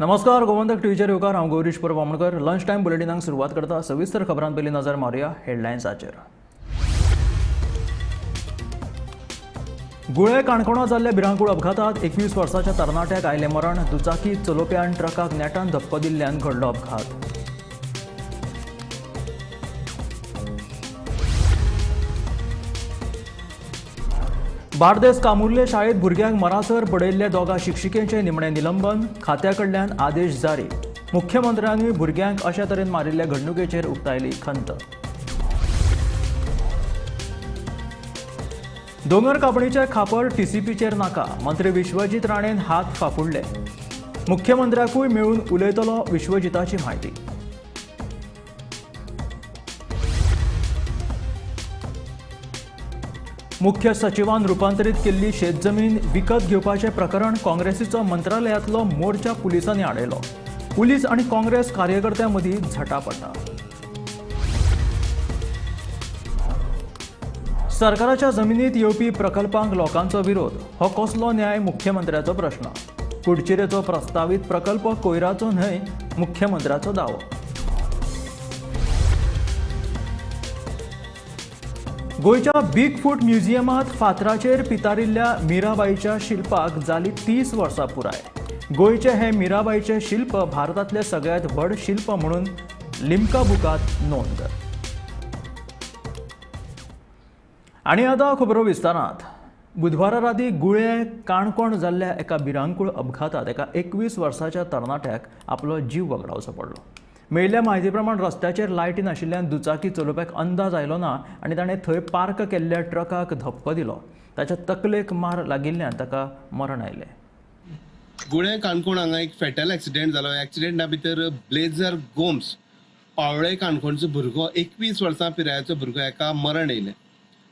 नमस्कार, गोमंतक टीव्हीचेर येवकार. हांव गौरीश परब आमोणकर. लंच टायम बुलेटिनाक सुरवात करता. सविस्तर खबरां पयलीं नजर मारुया हेडलायन्साचेर. गुळे काणकोणा जाल्ल्या भिरांकूळ अपघातात 21 वर्साच्या तरणाट्याक आयलें मरण. दुचाकी चलोवप्यान ट्रकाक नेटान धपको दिल्ल्यान घडलो अपघात. बार्देस कामुर्ले शाळेत भुरग्यांक मरासर बडयल्ल्या दोगा शिक्षिकेंचें निमणें निलंबन. खात्या कडल्यान आदेश जारी. मुख्यमंत्र्यांनी भुरग्यांक अशा तरेन मारिल्ल्या घडणुकेचेर उक्तायली खंत. दोंगर कापणीचे खापर टीसीपीचेर नाका. मंत्री विश्वजीत राणेन हात फाफुडले. मुख्यमंत्र्याकूय मेळून उलयतलो विश्वजिताची म्हायती. मुख्य सचिवान रुपांतरीत केल्ली शेतजमीन विकत घेवपाचें प्रकरण काँग्रेसीचो मंत्रालयांतलो मोर्चा पुलिसांनी आडयलो. पुलीस आनी काँग्रेस कार्यकर्त्यां मदीं झटापटा. सरकाराच्या जमिनीत येवपी प्रकल्पांक लोकांचो विरोध. हो कसलो न्याय? मुख्यमंत्र्याचो प्रश्न. कुडचिरेचो प्रस्तावीत प्रकल्प कोयराचो न्हय, मुख्यमंत्र्याचो दावो. गोंयच्या बिग फूट म्युझियमांत फातराचेर पितारिल्ल्या मीराबाईच्या शिल्पाक जाली 30 वर्सां पुराय. गोंयचें हें मीराबाईचें शिल्प भारतांतलें सगळ्यांत व्हड शिल्प म्हणून लिम्का बुकांत नोंद. आनी आतां खबरो विस्तारांत. बुधवारा राती गुळे काणकोण जाल्ल्या एका भिरांकूळ अपघातांत एका 21 वर्साच्या तरणाट्याक आपलो जीव वगडावचो पडलो. मेळिल्ल्या म्हायती प्रमाण रस्त्याचेर लायटी नाशिल्ल्यान दुचाकी चलोवप्याक अंदाज आयलो ना आनी ताणें थंय पार्क केल्ल्या ट्रकाक धपको दिलो. ताच्या तकलेक मार लागिल्ल्यान ताका मरण आयलें. गुळे काणकोण हांगा एक फेटल एक्सिडेंट जालो. एक्सिडेंटा भितर ब्लेझर गोम्स पावळे काणकोणचो भुरगो 21 वर्सां पिरायेचो भुरगो हेका मरण येयलें.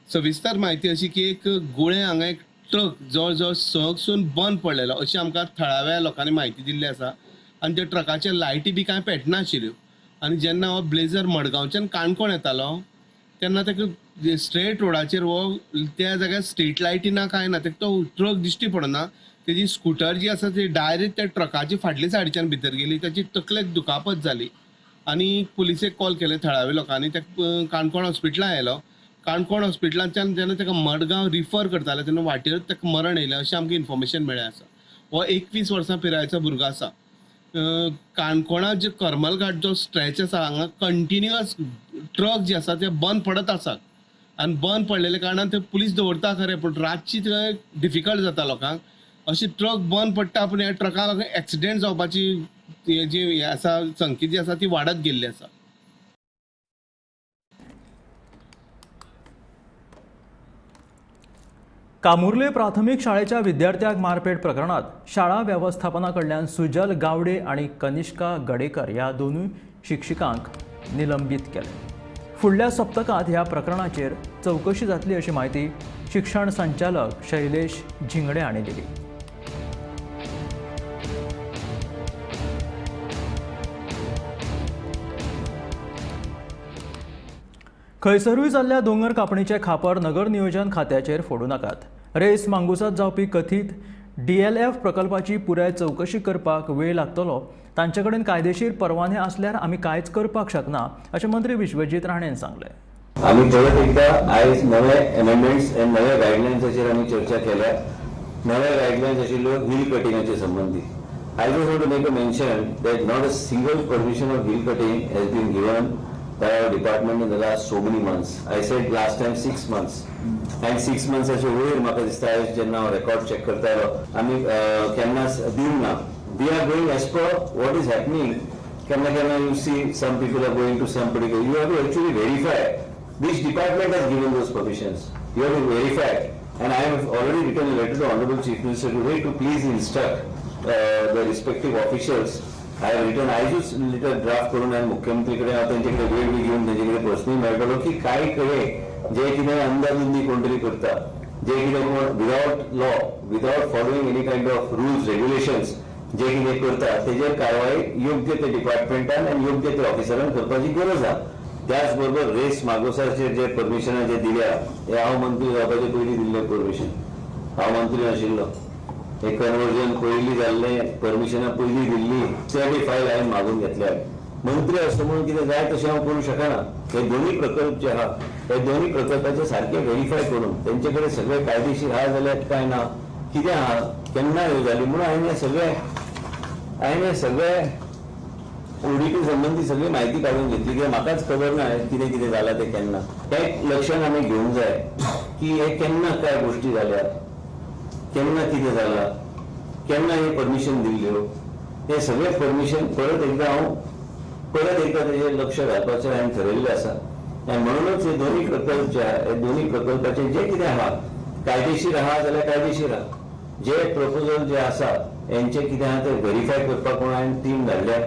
सविस्तर म्हायती अशी की एक गुळे हांगा एक ट्रक जवळ जवळ 6 बंद पडलेलो अशी आमकां थळाव्या लोकांनी म्हायती दिल्ली आसा. आनी त्या ट्रकाचे लायटी बी कांय पेटनाशिल्ल्यो. आनी जेन्ना हो ब्लेझर मडगांवच्यान काणकोण येतालो तेन्ना ताका स्ट्रेट रोडाचेर हो त्या जाग्यार स्ट्रीट लायटी ना कांय ना, ताका तो ट्रक दिश्टी पडना. तेजी स्कुटर जी आसा ती डायरेक्ट त्या ट्रकाची फाटल्या सायडीच्यान भितर गेली. ताची तकलेक दुखापत जाली आनी पुलिसेक कॉल केले थळाव्या लोकांनी. ताका काणकोण हॉस्पिटलान आयलो. काणकोण हॉस्पिटलांच्यान जेन्ना ताका मडगांव रिफर करताले तेन्ना वाटेर ताका मरण येयलें अशें आमकां इन्फॉर्मेशन मेळ्ळें आसा. हो 21 वर्सां पिरायेचो भुरगो आसा. काणकोणा जे करमलघाट जो स्ट्रेच आसा हांगा कंटिन्युअस ट्रक जे आसा ते बंद पडत आसात आनी बंद पडलेल्या कारणान ते पुलीस दवरता खरें, पूण रातची थंय डिफिकल्ट जाता लोकांक. अशें ट्रक बंद पडटा पूण ह्या ट्रकाक लागून एक्सिडेंट जावपाची जी आसा संख्या जी आसा ती वाडत गेल्ली आसा. कामुर्ले प्राथमीक शाळेच्या विद्यार्थ्याक मारपेट प्रकरणात शाळा वेवस्थापना कडल्यान सुजल गावडे आनी कनिष्का गडेकर ह्या दोनूय शिक्षिकांक निलंबीत केले. फुडल्या सप्तकांत ह्या प्रकरणाचेर चवकशी जातली अशी म्हायती शिक्षण संचालक शैलेश झिंगडे हांणी दिली. खंयसरूय जाल्ल्या दोंगर कापणीचे खापर नगर नियोजन खात्याचेर फोडूं नाकात. रेस मांगुसात जावपी कथीत डीएलएफ प्रकल्पाची पुराय चवकशी करपाक वेळ लागतलो. तांचे कडेन कायदेशीर परवाने आसल्यार आमी कांयच करपाक शकना अशें मंत्री विश्वजीत राणेन सांगलें. आमी परत एकदा आयज नवे एमेंडमेंट्स आनी नवे गायडलायन्साचेर आमी चर्चा केल्या. नवे गायडलायन्स आशिल्ल्यो हिल कटिंगाचे संबंदीत. I just want to make a mention that not a single permission of hill cutting has been given by our department in the last so many months. I said last time 6 months. And 6 months अशें वयर म्हाका दिसता आयज जेन्ना हांव record check करतालो आमी केन्नाच दिवंक ना. We are going as per what is happening. केन्ना केन्ना you see some people are going to some particular, you have to actually verify which department has given those permissions. You have to verify. And I have already written a letter to Honorable Chief Minister today to please instruct the respective officials. I have written, आयजूच letter draft करून हांवें मुख्यमंत्री कडेन हांव तेंचे कडेन वेळ बी घेवन तेंचे कडेन पर्सनली मेळटलो की कांय कडेन जे कितें अंदाधुंदी कोण तरी करता, जे कितें कोण without law, without following any kind of rules regulations जे कितें करता तेजेर कारवाय योग्य ते डिपार्टमेंटान आनी योग्य ते ऑफिसरान करपाची गरज आसा. त्याच बरोबर रेस मागोसाचेर जे परमिशनां जे दिल्या हे हांव मंत्री जावपाचे पयलीं दिल्लें परमिशन. हांव मंत्री नाशिल्लो. हे कन्वर्जन पयलीं जाल्लें, परमिशनां पयलीं दिल्ली, ते फायल हांवें मागून घेतल्या. मंत्री आसता म्हणून कितें जाय तशें हांव करूं शकना. हे दोन्ही प्रकल्प जे आहा हे दोन्ही प्रकल्पाचे सारके व्हेरीफाय करून तेंचे कडेन सगळे कायदेशीर आहा जाल्यार काय ना, कितें आहा, केन्ना ह्यो जाली म्हणून हांवें सगळे ओडीपी संबंदी सगळी म्हायती काडून घेतली. कित्याक म्हाकाच खबर ना कितें कितें जालां तें केन्ना. तें लक्षांत आमी घेवंक जाय की हे केन्ना काय गोश्टी जाल्या, केन्ना कितें जालां, केन्ना हे परमिशन दिल्ल्यो, हे सगळे परमिशन परत एकदां हांव परत एकदां तेजेर लक्ष घालपाचें हांवें थरयल्लें आसा. आनी म्हणूनच हे दोन्ही प्रकल्प जे आहा हे दोन्ही प्रकल्पाचे जे कितें आहा कायदेशीर आहा जाल्यार कायदेशीर आहा, जे प्रपोजल जे आसा हेंचे कितें आहा ते व्हेरीफाय करपाक म्हणून हांवें टीम धाडल्या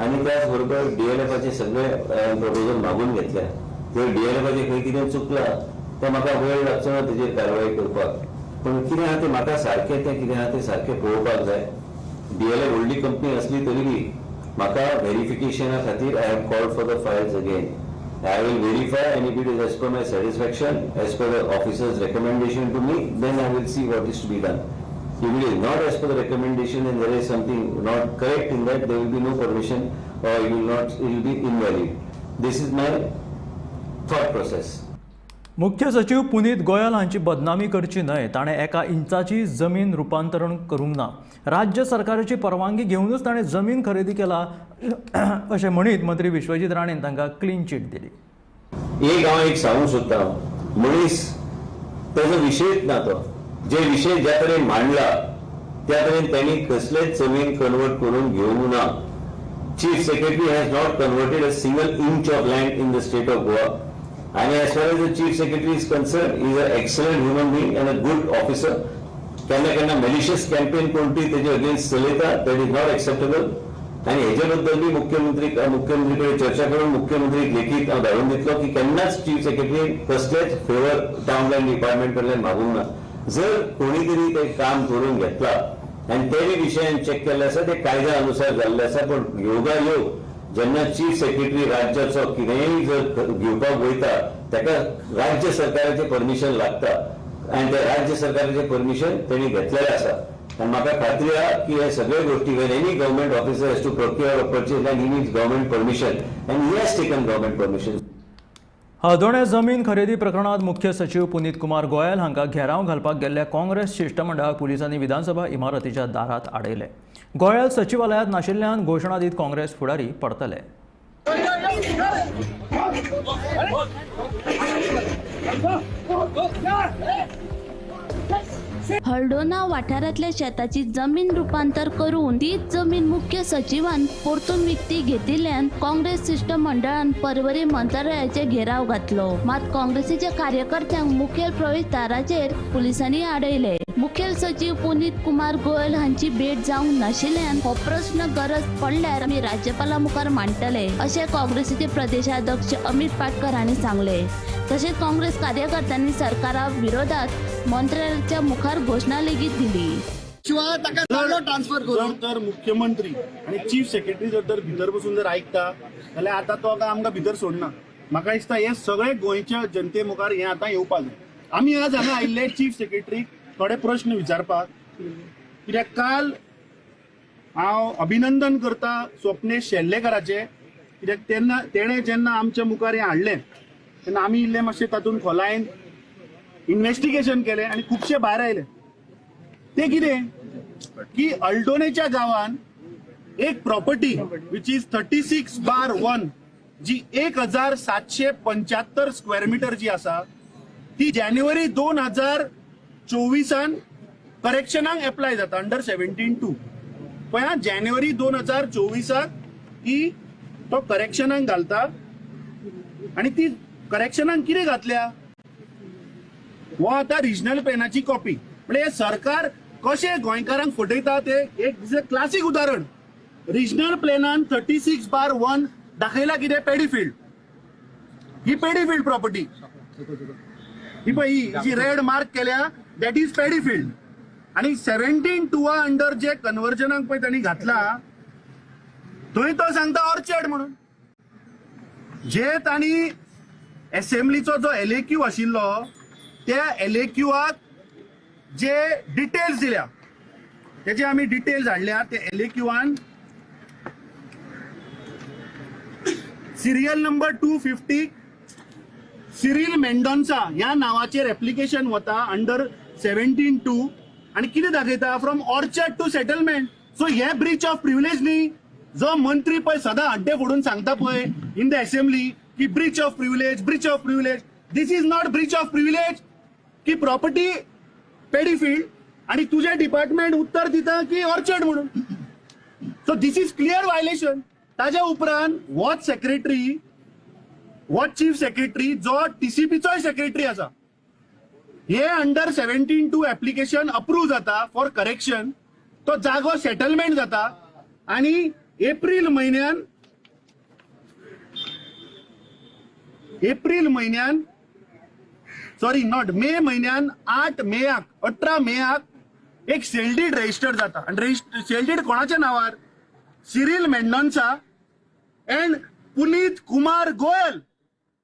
आनी त्याच बरोबर डीएलएफाचे सगळे प्रपोजल मागून घेतल्या. जर डीएलएफाचे खंय कितें चुकलां तें म्हाका वेळ लागचो ना तेजेर कारवाय करपाक, पूण कितें आहा तें म्हाका सारकें तें कितें आहा तें सारकें पळोवपाक जाय. डीएलएफ व्हडली कंपनी आसली तरी बी म्हाका व्हेरिफिकेशना खातीर I have called for the files again. I will verify and if it is as per my satisfaction, as per the officer's recommendation to me, then I will see what is to be done. If it is not as per the recommendation and there is something not correct in that, there will be no permission or it will not, it will be invalid. This is my thought process. मुख्य सचिव पुनीत गोयल हांची बदनामी करची न्हय, ताणें एका इंचाची जमीन रुपांतरण करूंक ना, राज्य सरकाराची परवानगी घेवनूच ताणें जमीन खरेदी केला अशें म्हणीत मंत्री विश्वजीत राणेन तांकां क्लीन चीट दिली. एक हांव एक सांगूंक सोदता, मनीस ताजो विशयच ना, तो जे विशय ज्या तरेन मांडला त्या तरेन त्यांनी कसलेच जमीन कन्वर्ट करून घेवंक ना. Chief secretary has not converted a single inch of land in the state of Goa. And as far as the chief secretary is concerned, he is an excellent human being and a good officer. केन्ना केन्ना malicious campaign कोणती तेजे against चलयता, that is not acceptable. आनी हेजे बद्दल बी मुख्यमंत्री कडेन चर्चा करून मुख्यमंत्री लेखीत हांव धाडून दितलो की केन्नाच चीफ सेक्रेटरी कसलेच फेवर टावन प्लॅन डिपार्टमेंट कडल्यान मागूंक ना. जर कोणी तरी ते काम करून घेतला आनी तेय विशयान चॅक केल्लें आसा, ते कायद्या अनुसार जाल्लें आसा. पूण योगायोग जेन्ना चीफ सेक्रेटरी राज्याचो कितेंय जर घेवपाक वयता ताका राज्य सरकाराचें परमिशन लागता आनी ते राज्य सरकाराचें परमिशन तेणी घेतलेलें आसा. आनी म्हाका खात्री आहा की हे सगळे गोश्टी when any government officer has to procure or purchase land, he needs government permission and he has taken government permission. हळदोणें जमीन खरेदी प्रकरणांत मुख्य सचिव पुनीत कुमार गोयल हांकां घेराव घालपाक गेल्ल्या काँग्रेस शिश्टमंडळाक पुलिसांनी विधानसभा इमारतीच्या दारात आडयले. गोयल सचिवालयांत नाशिल्ल्यान घोशणा दीत काँग्रेस फुडारी परतले. हळदोणा वाठारांतल्या शेताची जमीन रुपांतर करून तीच जमीन मुख्य सचिवान परतून विकती घेतिल्ल्यान काँग्रेस शिश्टमंडळान परवरी मंत्रालयाचे घेराव घातलो. मात काँग्रेसीच्या कार्यकर्त्यांक मुखेल प्रवेशदाराचेर पुलिसांनी आडयले. मुखेल सचिव पुनीत कुमार गोयल हांची भेट जावंक नाशिल्ल्यान हो प्रस्न गरज पडल्यार आमी राज्यपाला मुखार मांडटले अशें काँग्रेसीचे प्रदेशाध्यक्ष अमित पाटकर हांणी सांगले. तशेंच काँग्रेस कार्यकर्त्यांनी सरकारा विरोधात मंत्रालयाच्या मुखार घोशणा लेगीत दिली. जर तर मुख्यमंत्री आणि चीफ सेक्रेटरी जर तर भितर बसून जर आयकता जाल्यार आतां तो आमकां भितर सोडना. म्हाका दिसता हे सगळे गोंयच्या जनते मुखार हे आतां येवपाक जाय. आमी आज हांगा आयिल्ले चीफ सेक्रेटरीक थोडे प्रश्न विचारपाक, कित्याक काल हांव अभिनंदन करता स्वप्नेश शेल्लेकराचें, कित्याक तेन्ना तेणें जेन्ना आमच्या मुखार हें हाडलें तेन्ना आमी इल्ले मातशें तातूंत खोलायेन इन्वेस्टिगेशन केलें आनी खुबशे भायर आयले. ते कितें की अल्डोनेच्या गांवान एक प्रॉपर्टी which is 36/1 जी 1775 स्क्वेअर मिटर जी आसा ती जानेवारी 2024 करेक्शनाक एप्लाय जाता अंडर 17(2). पळय जानेवारी 2024 ती तो करेक्शनाक घालता आनी ती करेक्शनाक कितें घातल्या हो आतां रिजनल प्लॅनाची कॉपी. म्हणजे सरकार कशें गोंयकारांक फटयता ते एक क्लासीक उदाहरण. रिजनल प्लॅनान 36/1 दाखयला कितें पेडीफिल्ड, ही पेडीफिल्ड प्रॉपर्टी ही पळय ही जी रेड मार्क केल्या that is paddy field. आनी 17(2 अंडर जे कन्वर्जनाक पळय तांणी घातला थंय तो सांगता ऑर्चर्ड म्हणून. जे तांणी एसेंब्लीचो जो LAQ आशिल्लो त्या LAQाक जे डिटेल्स दिल्या तेजे आमी डिटेल्स हाडल्या ते LAQन सिरियल नंबर 250 सिरील मेंडोन्सा ह्या नांवाचेर एप्लिकेशन वता अंडर 17(2) आनी कितें दाखयता from orchard to settlement. So hey breach of privilege न्ही. जो मंत्री पळय सदां हड्डे फोडून सांगता पळय इन the assembly की breach of privilege, breach of privilege, this is not breach of privilege की प्रॉपर्टी पेडीफिल्ड आणि तुझे डिपार्टमेंट उत्तर दिता की ऑर्चर्ड म्हणून. So this is clear violation. ताज्या उपरांत watch secretary, watch chief secretary जो टीसीपीचोय सेक्रेटरी आसा, हे अंडर 17(2) एप्लिकेशन अप्रूव्ह जाता फॉर करेक्शन. तो जागो सेटलमेंट जाता आणि एप्रिल म्हयन्यान सॉरी not मे म्हयन्यान 8 मेयाक 18 मेयाक एक सेल did register जाता. आनी सेल did कोणाच्या नांवार? सिरील मेंडोन्सा एंड पुनीत कुमार गोयल.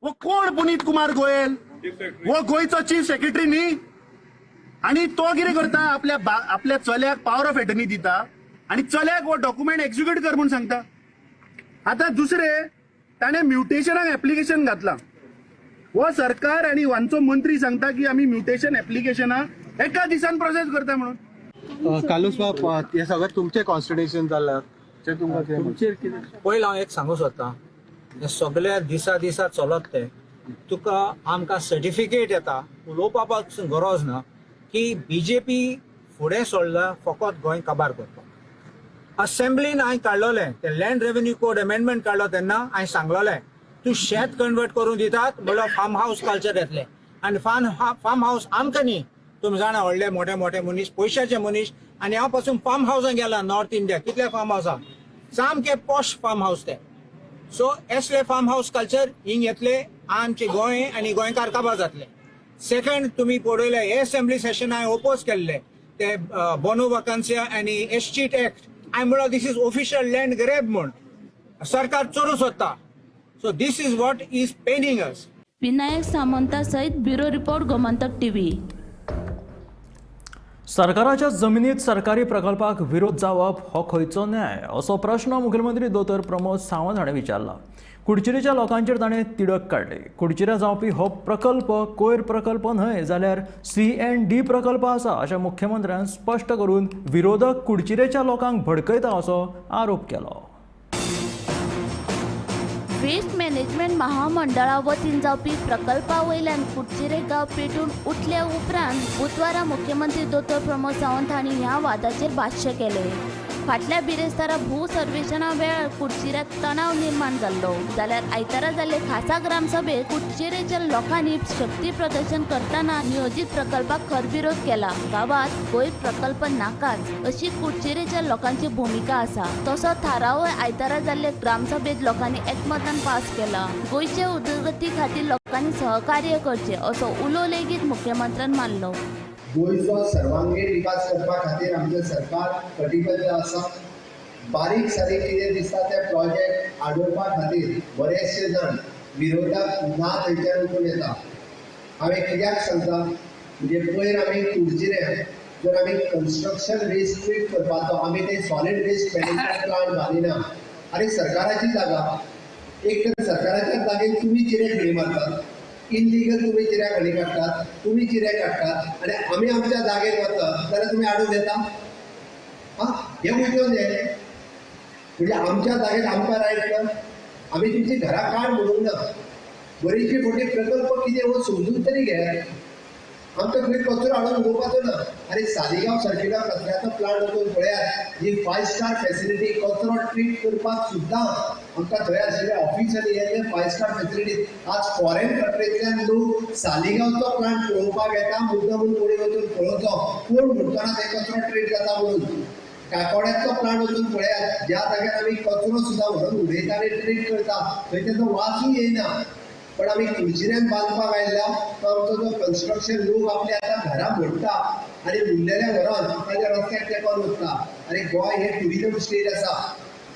वो कोण पुनीत कुमार गोयल? वो गोंयचो चीफ सेक्रेटरी न्ही. आनी तो कितें करता, आपल्या चल्याक पावर ऑफ एटर्नी दिता आनी चल्याक हो डॉक्युमेंट एक्झिक्यूट कर म्हूण सांगता. आतां दुसरें ताणें म्युटेशनाक एप्लिकेशन घातलां. हो सरकार आनी हांचो मंत्री सांगता की आमी म्युटेशन एप्लिकेशनां एका दिसान प्रोसेस करता म्हणून. कालूस बाब, हे सगळें तुमचें कॉन्स्टिट्युशन जालां, तुमकां पयलीं हांव एक सांगू सोदता, हे सगळे दिसा दिसा चलत ते तुका आमकां सर्टिफिकेट येता, उलोवपा पासून गरज ना की बीजेपी फुडें सोडला फकत गोंय काबार करपाक. असेंब्लीन हांवें काडलोलें तें लँड रेवेन्यू कोड अमेंडमेंट काडलो तेन्ना हांवें सांगलोलें तूं शेत कन्वर्ट करून दितात म्हणल्यार फार्म हावस कल्चर येतलें. आनी फार्म हावस आमकां न्ही, तुमी जाणा व्हडले मोठे मोठे मनीस, पयशाचे मनीस. आनी हांव पासून फार्म हावसान गेला नॉर्थ इंडिया, कितले फार्म हावसां सामके पॉश फार्म हावस ते. सो असले फार्म हावस कल्चर हिंग येतले, आमचे गोंय आनी गोंयकार काबार जातले. सेकंड, तुमी पळयले हे असेंब्ली सेशन हांवें ओपोज केल्ले ते बोनो वकान्सिया आनी एस्चीट एक्ट. हांवें म्हणलो this is official land grab म्हूण सरकार चोरूं सोदता. So this is what is paining us. Vinayak Samanta सहित ब्युरो रिपोर्ट, गोमंतक टीव्ही. सरकाराच्या जमिनीत सरकारी प्रकल्पाक विरोध जावप हो खंयचो न्याय असो प्रश्न मुखेलमंत्री दोतोर प्रमोद सावंत हाणें विचारला. कुडचिरेच्या लोकांचेर ताणें तिडक काडली. कुडचिऱ्या जावपी हो प्रकल्प कोयर प्रकल्प न्हय जाल्यार C&D प्रकल्प आसा अशें मुख्यमंत्र्यान स्पश्ट करून विरोधक कुडचिरेच्या लोकांक भडकयता असो आरोप केलो. वेस्ट मॅनेजमेंट महामंडळा वतीन जावपी प्रकल्पा वयल्यान कुडचिरे गांव पेटून उठल्या उपरांत बुधवारा मुख्यमंत्री दोतोर प्रमोद सावंत हांणी ह्या वादाचेर भाश्य केलें. फाटल्या बिरेस्तारा भू सर्वेक्षणा वेळार कुडचिऱ्यात तणाव निर्माण जाल्लो, जाल्यार आयतारा जाल्ले खासा ग्रामसभेत कुडचिरेच्या लोकांनी शक्ती प्रदर्शन करतना नियोजीत प्रकल्पाक खर विरोध केला. गांवांत कोयर प्रकल्प नाकाच अशी कुडचिरेच्या लोकांची भुमिका आसा. तसो थारावय आयतारा जाल्ले ग्रामसभेत लोकांनी एकमतान पास केला. गोंयचे उदरगती खातीर लोकांनी सहकार्य करचें असो उलो लेगीत मुख्यमंत्र्यान मारलो. गोंयचो सर्वांगीण विकास करपा खातीर आमचें सरकार कटिबद्ध आसा. बारीक सारीक कितें दिसता ते प्रोजेक्ट आडोवपा खातीर बरेचशे जाण विरोधाक ना थंयच्यान उठून येता. हांवें कित्याक सांगता म्हणजे पयर आमी कुडचिऱ्यां जर आमी कन्स्ट्रक्शन वेस्ट ट्रीट करपाचो आमी ते सॉलीड वेस्ट मॅनेजमेंट प्लांट बांदिना. आनी सरकाराची जागा, एक तर सरकाराच्या जागेर तुमी चिरे खणी मारतात, इलिगल तुमी चिऱ्या खणी काडटात, तुमी चिरे काडटात आनी आमी आमच्या जागेर वतात जाल्यार तुमी आडून येता. आं, हें उठोवन हें म्हणजे आमच्या जागेर आमकां रायट ना, आमी तुमची घरां काड म्हणूंक ना. बरीचशी फावटी प्रकल्प कितें हो समजून तरी घे. आमकां खंय कचरो हाडून उडोवपाचो ना. आनी सालिगांव सारकिल्या कचऱ्याचो प्लांट वचून पळयात, ही 5 स्टार फॅसिलिटी कचरो ट्रीट करपाक सुद्दां आमकां थंय आशिल्ले ऑफिसरी हे 5 स्टार फॅसिलिटी. आज फॉरेन कंट्रींतल्यान लोक सालिगांवचो प्लांट पळोवपाक येता, मुद्दामून कोणी वचून पळोवचो, कोण म्हणटो ना थंय कचरो ट्रीट जाता म्हणून. काकोड्याचो प्लांट वचून पळयात, ज्या जाग्यार आमी कचरो सुद्दां व्हरून उडयता आनी ट्रीट करता थंय तेजो वासूय येयना. पण आमी कुडचिऱ्यान बांदपाक आयला तो आमचो जो कन्स्ट्रक्शन लोक आपले आतां घरां मोडटा आनी उरलेल्या व्हरोन ताज्या रस्त्याक तेंकोन वता. आनी गोंय हें ट्युरिजम स्टेट आसा.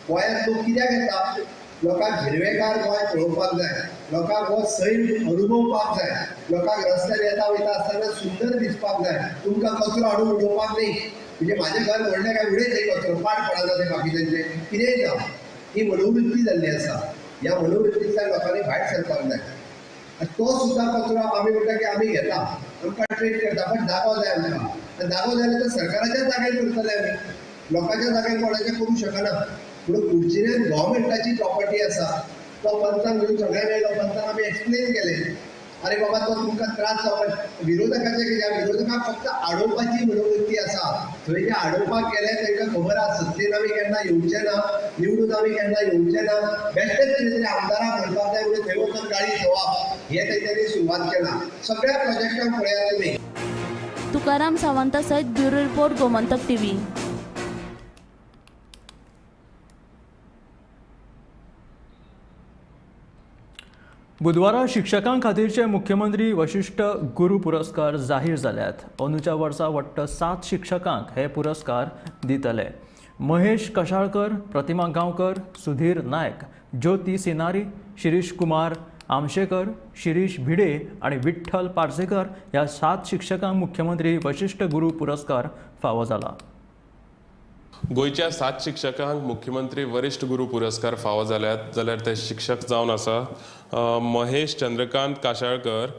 गोंयांत लोक कित्याक येता? लोकांक हिरवेगार गोंय पळोवपाक जाय, लोकांक हो सैम अनुभवपाक जाय, लोकांक रस्त्यार येता वयता आसतना सुंदर दिसपाक जाय. तुमकां कचरो हाडून उडोवपाक न्ही. म्हणजे म्हाजें घर व्हडलें काय उडयत थंय कचरो, पाड पडना तें बाकीच्यांचें कितेंय जावं. ही मनोवृत्ती जाल्ली आसा. ह्या मनोवृत्तींतल्यान लोकांनी भायर सरपाक जाय. तो सुद्दां कचरो आमी म्हणटा की आमी घेता, आमकां ट्रीट करता, पण जागो जाय आमकां. आनी जागो जाय जाल्यार सरकाराच्या जाग्यार करतले आमी, लोकांच्या जाग्यार कोणाच्या करूंक शकना. म्हणून कुडचिऱ्यान गव्हर्मेंटाची प्रॉपर्टी आसा, तो पंचांक घेवन सगळ्यांक आयलो, पंचांक आमी एक्सप्लेन केलें, अरे बाबा तो तुमकां त्रास जावपाक. विरोधकाचें कित्याक, विरोधकांक फक्त आडोवपाची मनोवृत्ती आसा. थंय जे आडोवपाक गेले तांकां खबर आसा सत्तेन आमी केन्ना येवचे ना, निवडून आमी केन्ना येवचे ना, बेश्टेच कितें तरी आमदाराक म्हणपाक जाय म्हणून थंय वचून गाळी घेवप हें तेंच्यांनी सुरवात केला. सगळ्या प्रोजेक्टांक पळयात तुमी. तुकाराम सावंता सयत ब्युरो रिपोर्ट, गोमंतक टीव्ही. बुधवारा शिक्षकां खातीरचे मुख्यमंत्री वशिष्ठ गुरू पुरस्कार जाहीर जाल्यात. अंदूच्या वर्सा वट्ट 7 शिक्षकांक हे पुरस्कार दितले. महेश कशाळकर, प्रतिमा गांवकर, सुधीर नायक, ज्योती सिनारी, शिरीष कुमार आमशेकर, शिरीष भिडे आनी विठ्ठल पार्सेकर ह्या 7 शिक्षकांक मुख्यमंत्री वशिष्ठ गुरू पुरस्कार फावो जाला. गोंयच्या 7 शिक्षकांक मुख्यमंत्री वरिश्ठ गुरू पुरस्कार फावो जाल्यात. जाल्यार ते शिक्षक जावन आसा Mahesh Chandrakant Kashalkar,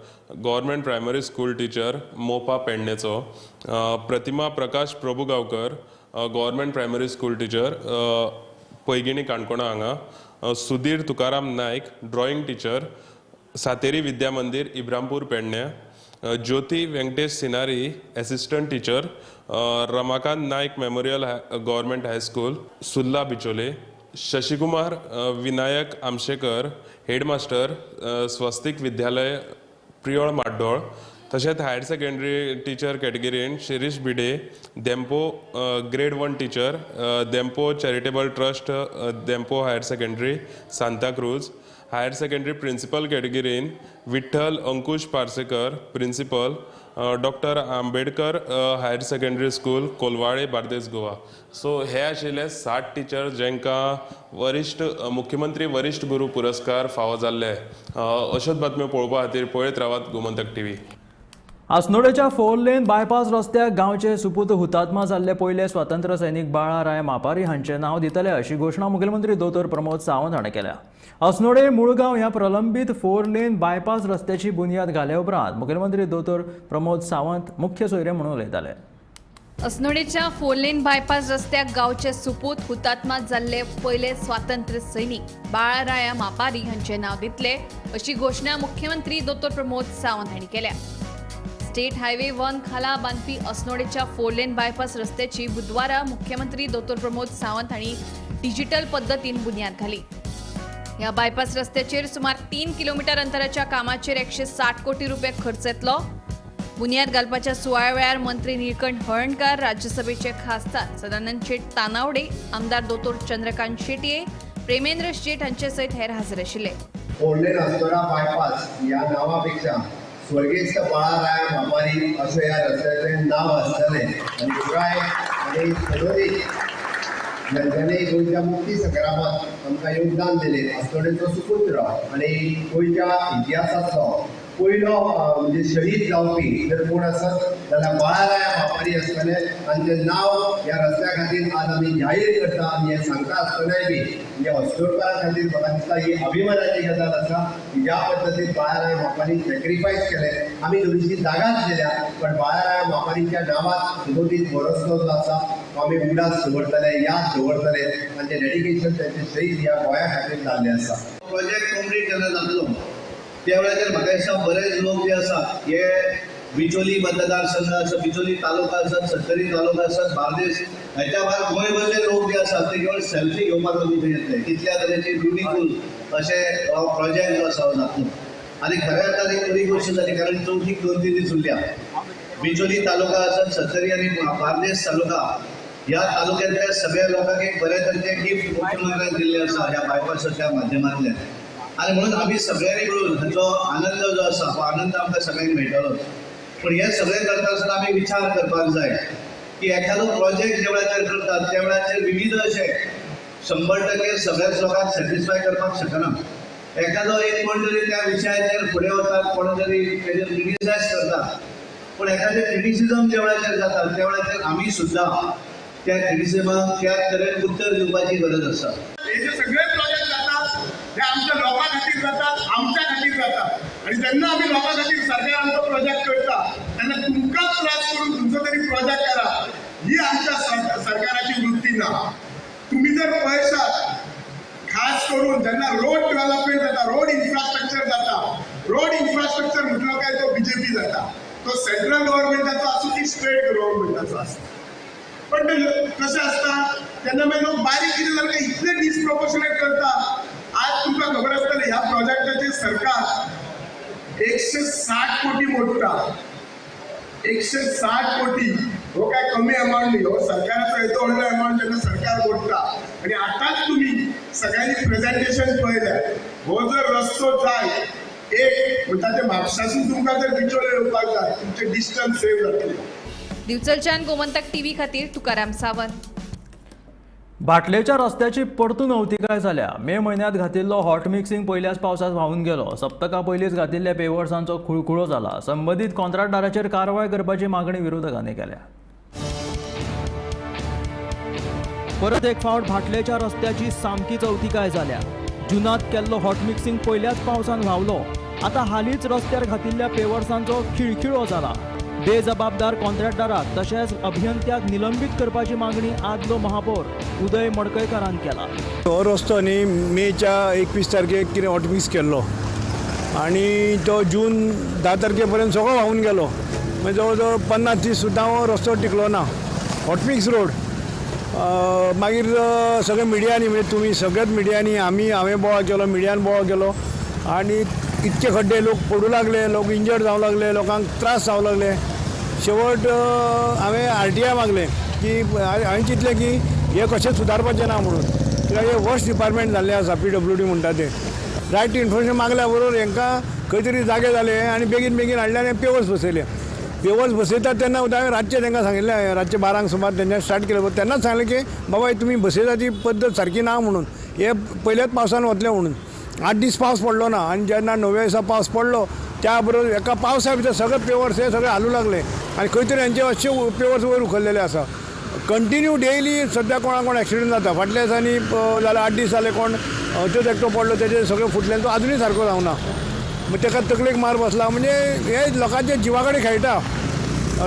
government primary school teacher, Mopa पेडणेचो; Pratima Prakash Prabhugaonkar, government primary school teacher, Paigini काणकोणा हांगा; Sudhir Tukaram Naik, drawing teacher, Sateri Vidya Mandir, Ibrampur Pedne; Jyoti Venkatesh Sinari, assistant teacher, Ramakant Naik memorial government high school, Surla Bicholim; Shashikumar Vinayak Amshekar, headmaster, Swastik Vidyalaya, Priol Maddol; तशेंच higher secondary teacher कॅटेगरीन Shirish Bhide, Dempo grade 1 teacher, Dempo charitable trust, Dempo higher secondary, Santacruz; higher secondary principal कॅटेगरीन Vitthal Ankush Parsekar, principal, doctor Ambedkar higher secondary school, Colvale, Bardez, Goa. So हे आशिल्ले 7 teacher जांकां वरिश्ठ मुख्यमंत्री वरिश्ठ गुरू पुरस्कार फावो जाल्ले. अश्योच बातम्यो पळोवपा खातीर पळयत रावात गोमंतक टीव्ही. अस्नोडेच्या 4 लेन बायपास रस्त्याक गांवचे सुपूत हुतात्मा जाल्ले पयले स्वातंत्र्य सैनीक बाळाराय मापारी हांचें नांव दितले अशी घोशणा मुखेलमंत्री दोतोर प्रमोद सावंत हाणें केल्या. अस्नोडे मुळगांव ह्या प्रलंबीत 4 लेन बायपास रस्त्याची बुन्याद घाले उपरांत मुखेलमंत्री दोतोर प्रमोद सावंत मुख्य सोयरे म्हणून उलयताले. अस्नोडेच्या 4 लेन बायपास रस्त्याक गांवचे सुपूत हुतात्मा जाल्ले पयले स्वातंत्र्य सैनीक बाळाराया मापारी हांचें नांव दितले अशी घोशणा मुख्यमंत्री दोतोर प्रमोद सावंत हांणी केल्या. स्टेट हायवे 1 खाला बांदपी अस्नोडेच्या 4 लेन बायपास रस्त्याची बुधवारा मुख्यमंत्री दोतोर प्रमोद सावंत हांणी डिजिटल पद्दतीन बुन्याद घाली. ह्या बायपास रस्त्याचेर सुमार 3 किलोमीटर अंतराच्या कामाचेर 160 कोटी रुपये खर्च येतलो. बुन्याद घालपाच्या सुवाळ्या वेळार मंत्री निळकंठ हळर्णकार, राज्यसभेचे खासदार सदानंद शेट तानावडे, आमदार दोतोर चंद्रकांत शेटये, प्रेमेंद्र शेट हांचे सयत हेर हाजीर आशिल्ले. 4 लेन अस्नोडा बायपास ह्या नांवापेक्षा स्वर्गेस्त बाळाराय मापारी अशें ह्या रस्त्याचें नांव आसतलें आनी पुराय आनी सदोदीत ज्यांनी गोंयच्या मुक्ती संग्रामात आमकां योगदान दिलें, अस्नोडेचो सुपुत्र आनी गोंयच्या इतिहासांतलो पयलो म्हणजे शहीद जावपी जर कोण आसत जाल्यार बाळाराय मापारी आसतले. तांचें नांव ह्या रस्त्या खातीर आज आमी जाहीर करता आनी हें सांगता आसतनाय बी म्हणजे अस्नोडकारां खातीर म्हाका दिसता ही अभिमानाची गजाल आसा की ज्या पद्दतीन बाळाराय मापारी सॅक्रिफायस केलें. आमी थोडीशी जागाच दिल्या पण बाळाराय मापारीच्या नांवात सदोदीत हो रस्तो जो आसा तो आमी उडास दवरतले, याद दवरतले. तांचें डेडिकेशन, तांचें शहीद ह्या गोंया खातीर जाल्लें आसा. प्रोजेक्ट कंप्लीट जेन्ना जातलो त्या वेळाचेर म्हाका दिसता बरेच लोक जे आसात हे बिचोली मतदारसंघ आसा, बिचोली तालुका आसत, सत्तरी तालुका आसत, बार्देस ह्याच्या भायर गोंयभरले लोक जे आसात ते केवळ सेल्फी घेवपाक लागून थंय येतले. इतल्या तरेचे ब्युटिफूल अशें प्रोजेक्ट जो आसा जातलो. आनी खऱ्या अर्थान एक बरी गोश्ट जाली, कारण चवथीक 2-3 दीस उरल्या. बिचोली तालुका आसत, सत्तरी आनी बार्देस तालुका ह्या तालुक्यांतल्या सगळ्या लोकांक एक बऱ्या तरेचें गिफ्ट मुख्यमंत्र्यान दिल्लें आसा ह्या बायपासाच्या माध्यमांतल्यान. आनी म्हणून आमी सगळ्यांनी मेळून हाचो आनंद जो आसा हो आनंद आमकां सगळ्यांक मेळटलो. पूण हें सगळें करता आसतना आमी विचार करपाक जाय की एखादो प्रोजेक्ट ज्या वेळाचेर करतात त्या वेळाचेर विविध अशे 100% सगळ्याच लोकांक सॅटिस्फाय करपाक शकना. एखादो एक कोण तरी त्या विशयाचेर फुडें वतात, कोण तरी तेजेर क्रिटिसायज करतात. पूण एखादें क्रिटिसिजम ज्या वेळाचेर जाता त्या वेळाचेर आमी सुद्दां त्या क्रिटिसिजमाक त्या तरेन उत्तर दिवपाची गरज आसा. हे जे सगळे प्रोजेक्ट जातात हे आमच्या लोकां खातीर जातात, आमच्या खातीर जातात आनी जेन्ना आमी लोकां खातीर सरकार आमचो प्रोजेक्ट करता तेन्ना तुमकां त्रास करून तुमचो तरी प्रोजेक्ट करा ही आमच्या सरकाराची वृत्ती ना. तुम्ही जर पळयशात खास करून जेन्ना रोड डेव्हलपमेंट जाता, रोड इन्फ्रास्ट्रक्चर जाता, रोड इन्फ्रास्ट्रक्चर म्हटलो काय तो बीजेपी जाता, तो सेंट्रल गव्हर्नमेंटाचो आसूं की स्टेट गव्हर्नमेंटाचो आसूं. पण ते कशें आसता तेन्ना मागीर लोक बारीक कितें जालें काय इतले डिसप्रोपोर्शनेट करता. आज तुमकां खबर आसतलें ह्या प्रोजेक्टाचेर सरकार 160 कोटी मोडटा. 160 कोटी हो काय कमी अमावंट न्ही, हो सरकाराचो येदो व्हडलो अमावंट जेन्ना सरकार मोडटा. आनी आतांच तुमी सगळ्यांनी प्रेजेंटेशन पळयलें, हो जर रस्तो जाय एक म्हणटा ते म्हापशासून तुमकां जर बिचोले येवपाक जाय तुमचें डिस्टन्स सेव जातलें. दिवचलच्यान गोमंतक टीव्ही खातीर तुकाराम सावंत. बाटलेच्या रस्त्याची परतून अवतिकाय जाल्या. मे म्हयन्यांत घातिल्लो हॉट मिक्सिंग पयल्याच पावसांत व्हांवून गेलो. सप्तका पयलींच घातिल्ल्या पेवर्सांचो खुळखुळो जाला. संबंदीत कॉन्ट्रॅक्टदाराचेर कारवाय करपाची मागणी विरोधकांनी केल्या. परत एक फावट भाटलेच्या रस्त्याची सामकीच अवतिकाय जाल्या. जुनांत केल्लो हॉट मिक्सिंग पयल्याच पावसान व्हांवलो. आतां हालींच रस्त्यार घातिल्ल्या पेवर्सांचो खिळखिळो जाला. बेजबाबदार कॉन्ट्रॅक्टदाराक तशेंच अभियंत्याक निलंबीत करपाची मागणी आदलो महापौर उदय मडकयकारान केला. हो रस्तो न्ही मेच्या 21 तारखेक कितें हॉटमिक्स केल्लो आनी तो जून 10 तारखे पर्यंत सगळो व्हांवून गेलो. म्हणजे जवळ जवळ 50 दीस सुद्दां हो रस्तो टिकलो ना. हॉटमिक्स रोड मागीर सगळे मिडियांनी, म्हणजे तुमी सगळ्याच मिडियांनी, आमी हांवें बोवाळ केलो, मिडियान बोवाळ केलो आनी इतके खड्डे लोक पडूं लागले, लोक इंजर्ड जावं लागले, लोकांक त्रास जावं लागले. शेवट हांवें RTI मागलें की हांवें चिंतलें की हें कशें सुदारपाचें ना म्हणून, कित्याक हें वर्स्ट डिपार्टमेंट जाल्लें आसा PWD म्हणटा तें. रायट टू इन्फॉर्मेशन मागल्या बरोबर हेंकां खंय तरी जागे जाले आनी बेगीन बेगीन हाडले आनी पेवर्स बसयले. पेवर्स बसयतात तेन्ना हांवें रातचें तांकां सांगिल्लें, रातचें 12 सुमार तेंच्यांनी स्टार्ट केलें तेन्नाच सांगलें की बाबा तुमी बसयता ती पद्दत सारकी ना म्हणून, हे पयल्याच पावसान वतलें म्हणून. 8 दीस पावस पडलो ना आनी जेन्ना 9व्या दिसा पावस पडलो त्या बरोबर एका पावसा भितर सगळे पेवर्स हे सगळे हालूं लागले आनी खंय तरी हेंचे अशे पेवर्स वयर उखल्लेले आसा. कंटिन्यू डेली सद्या कोणा कोण एक्सिडंट जाता. फाटल्या दिसांनी जाल्यार 8 दीस जाले कोण थंयच एकटो पडलो, तेजे सगळें फुटलें, तो आजुनूय सारको जावना. मागीर ताका तकलेक मार बसला. म्हणजे हे लोकांच्या जिवा कडेन खेळटा,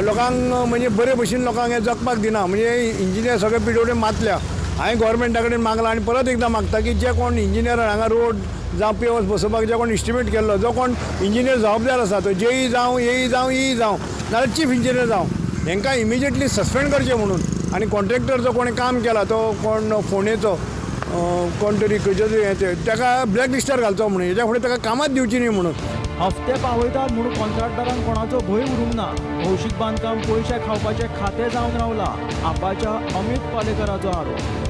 लोकांक म्हणजे बरे भशेन लोकांक हें जगपाक दिना. म्हणजे इंजिनियर सगळे PWD मातल्या. हांवें गोवोरमेंटा कडेन मागलां आनी परत एकदां मागता की जे कोण इंजिनियर हांगा रोड जावं पेवर्स बसोवपाक जे कोण इस्टिमेट केल्लो, जो कोण इंजिनियर जबाबदार आसा तो JE जावं, AE जावं, EE जावं, नाजाल्यार चीफ इंजिनियर जावं, हेंकां इमिजिएटली सस्पेंड करचें म्हणून. आनी कॉन्ट्रॅक्टर जो कोणें काम केला तो कोण फोंडेचो कोण तरी खंयचो तरी हें ताका ब्लॅक लिस्टार घालचो म्हणून, हेच्या फुडें ताका कामांच दिवची न्ही म्हणून. हफ्ते पावयतात म्हणून कॉन्ट्रॅक्टदारांक कोणाचो भंय उरूंक ना. भौशीक बांदकाम पयशे खावपाचें खातें जावन रावलां, आपाच्या अमित पालेकराचो आरोप.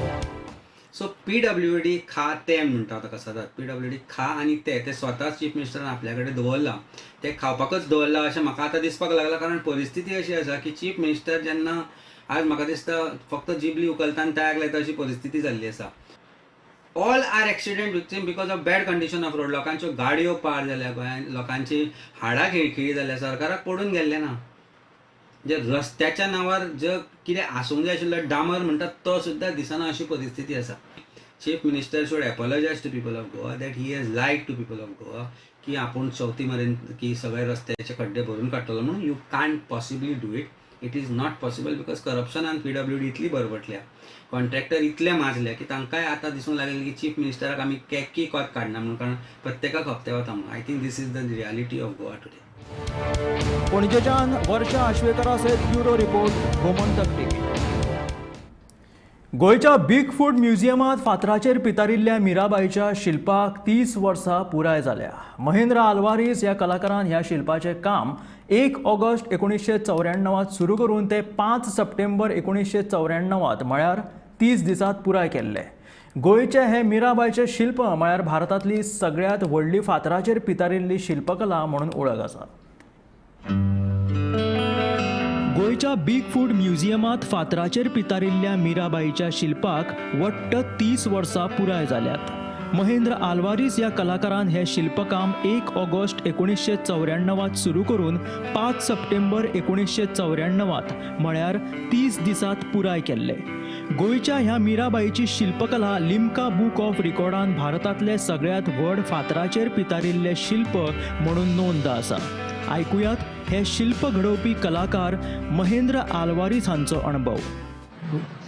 सो PWD खा ते म्हणटा ताका सदांच, PWD खा आनी ते स्वता चीफ मिनिस्टरान आपल्या कडेन दवरलां, ते खावपाकच दवरलां अशें म्हाका आतां दिसपाक लागलां. कारण परिस्थिती अशी आसा की चीफ मिनिस्टर जेन्ना आज म्हाका दिसता फक्त जिबली उखलता आनी तयार लायता अशी परिस्थिती जाल्ली आसा. All are accident victim because of bad condition of road. लोकांच्यो गाडयो पार जाल्या गोंयांत, लोकांची हाडां खिळखिळी जाल्या, सरकाराक पडून गेल्लें ना. जे रस्त्याच्या नांवार जे कितें आसूंक जाय आशिल्लो डामर म्हणटात तो सुद्दां दिसना अशी परिस्थिती आसा. Chief minister should apologise to people of Goa that he has lied to people of Goa की आपूण चवथी मेरेन की सगळे रस्त्याचे खड्डे भरून काडटलो म्हणून. You can't possibly do it, it is not possible because करप्शनान PWD इतली बरबटल्या, कॉन्ट्रॅक्टर इतले माजले की तांकांय आतां दिसूंक लागलें की चीफ मिनिस्टराक आमी केकी कोत काडना म्हणून, कारण प्रत्येकाक हप्ते वता म्हणून. I think this is the reality of Goa today. पणजेच्यान वर्षा आश्वेकरा सयत ब्युरो रिपोर्ट, गोमंतक टीव्ही. गोंयच्या बिग फूट म्युझियमांत फातराचेर पितारिल्ल्या मीराबाईच्या शिल्पाक 30 वर्सां पुराय जाल्या. महेंद्र आल्वारीस ह्या कलाकारान ह्या शिल्पाचें काम 1 ऑगस्ट 1994 सुरू करून ते 5 सप्टेंबर 1994 म्हळ्यार 30 दिसांत पुराय केल्लें. गोंयचें हें मीराबाईचें शिल्प म्हळ्यार भारतांतली सगळ्यांत व्हडली फातराचेर पितारिल्ली शिल्पकला म्हणून वळख आसा. गोंयच्या बिग फूट म्युझियमांत फातराचेर पितारिल्ल्या मीराबाईच्या शिल्पाक वट्ट 30 वर्सां पुराय जाल्यात. महेंद्र आल्वारीस ह्या कलाकारान हें शिल्पकाम 1 ऑगस्ट 1994 सुरू करून 5 सप्टेंबर 1994 म्हळ्यार 30 दिसांत पुराय केल्ले. गोंयच्या ह्या मीराबाईची शिल्पकला लिम्का बूक ऑफ रिकॉर्डान भारतांतले सगळ्यांत व्हड फातराचेर पितारिल्लें शिल्प म्हणून नोंद आसा. आयकुयात हे शिल्प घडोवपी कलाकार महेंद्र आल्वारीस हांचो अणभव.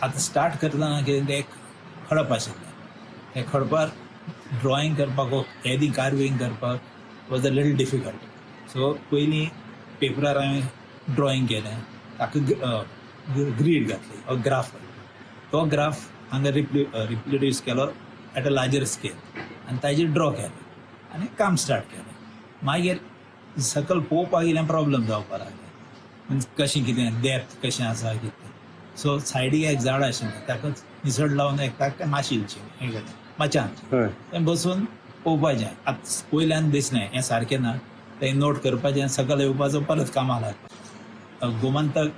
आतां स्टार्ट करतना कितें तें एक खडप आशिल्लें, त्या खडपार ड्रॉइंग करपाक येदी कार्विंग करपाक was a little difficult. So पयलीं पेपरार हांवें ड्रॉइंग केलें, ताका ग्रीड घातली, ग्राफ घातलो, तो ग्राफ हांगा रिप्रोड्यूस केलो एट अ लार्जर स्केल आनी ताजेर ड्रॉ केलें आनी काम स्टार्ट केलें. मागीर सकयल पळोवपाक गेल्यार प्रॉब्लम जावपाक लागलें, मिन्स कशें कितें डेप्थ कशें आसा कितें. सो सायडीक एक झाड आशिल्लें ताकाच निसण लावन एक ताका माशिलचें हें मचान तें बसून पळोवपाचें. आतां पयल्यान दिसलें हें सारकें ना, तें नोट करपाचें, सकयल येवपाचो, परत कामाक लागपाचें. गोमंतक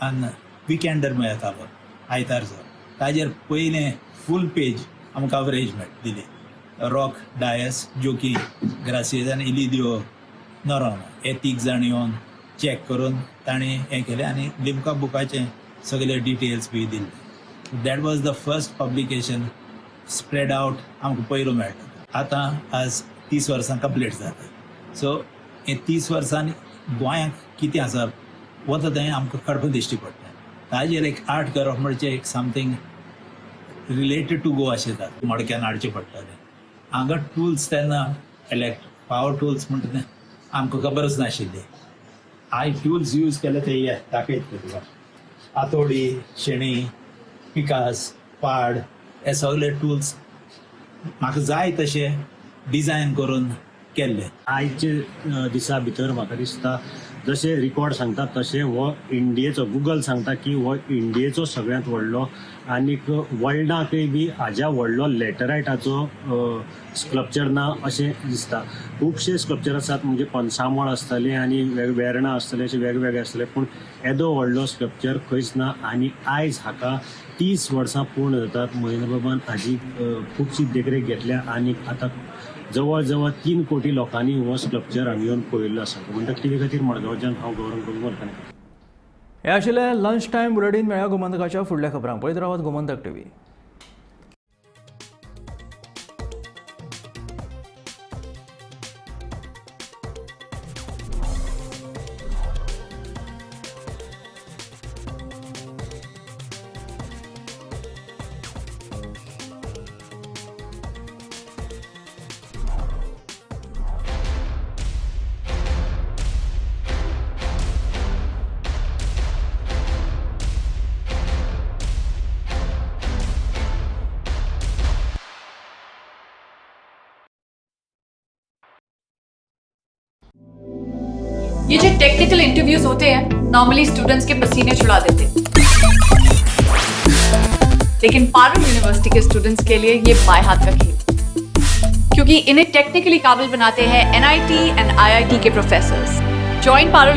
आनी विकेंडर मेळटालो आयतारचो, ताजेर पयलें फूल पेज आमकां कवरेज दिली. रॉक डायस, जोकी ग्रासियस आनी इलिदियो नोरोन्हा हे 3 जाण येवन चॅक करून ताणें हें केलें आनी लिम्का बुकाचें सगळे डिटेल्स बी दिल्ले. That was the first publication spread out आमकां पयलो मेळटा. आतां आज 30 वर्सां कंप्लीट जाता. सो हे 30 वर्सांनी गोंयांक कितें आसा वता तें आमकां खडप दिश्टी पडटा. ताजेर एक आर्ट करप म्हणजे एक समथींग रिलेटेड टू गोवा अशें जाता. मडक्यान हाडचें पडटालें, हांगा टुल्स तेन्ना पावर टुल्स म्हणटा तें आमकां खबरच नाशिल्ली. हांवें टुल्स यूज केले ते हे दाखयतले तुका, आतोडी, शेणी, पिकास, पाड, हे सगळे टुल्स म्हाका जाय तशे डिजायन करून केल्ले. आयचे दिसा भितर म्हाका दिसता जशें रिकॉर्ड सांगता तशें हो इंडियेचो, गुगल सांगता की हो इंडियेचो सगळ्यांत व्हडलो आनीक वर्ल्डाकय बी हाज्या व्हडलो लॅटरायटाचो स्कल्पचर ना अशें दिसता. खुबशे स्कल्पचर आसात, म्हणजे पंचामळ आसतलें आनी वेर्णा आसतलें, अशें वेगवेगळे आसतले, पूण येदो व्हडलो स्कल्पचर खंयच ना. आनी आयज हाका 30 वर्सां पूर्ण जातात. महेंद्रबाबान हाजी खुबशी देखरेख घेतल्या आनी आतां जवळ जवळ 3 कोटी लोकांनी हो स्कल्पचर हांगा येवन पळयल्लो आसा. गोमंतक टीव्ही खातीर मडगांवच्यान हांव गौरव प्रभू मलकानी. हे आशिल्लें लंच टायम बुलेटीन. मेळ्या गोमंतकाच्या फुडल्या खबरांक. पळयत रावात गोमंतक टीव्ही. ये जो टेक्निकल इंटरव्यूज होते हैं नॉर्मली स्टूडेंट्स के पसीने छुड़ा देते, लेकिन Parul university K students K लिए ये बाएं हाथ का खेल, क्योंकि इन्हें टेक्निकली काबिल बनाते हैं NIT and IIT K professors. Join Parul